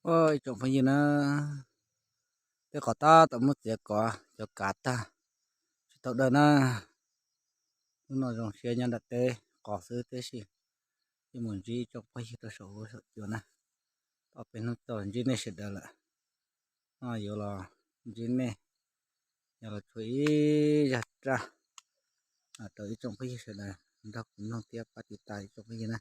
Ib tsoom phooj ywg na, tej qos tab tom muab txiav kom cov kav tag, tsis tau dawj na. Hnub no zoo siab nyob nram teb qos xwb tib si, yeej mus ntsib ib tsoom phooj ywg rau saum huab saum cua na. Tau peb hnub txog ntsib nej sawv daws lawm, no yuav los ntsib nej, yog los tshuav ib zaj raj rau ib tsoom phooj ywg sawv daws nrog kuv mloog thiab pab tiv tas ib tsoom phooj ywg na.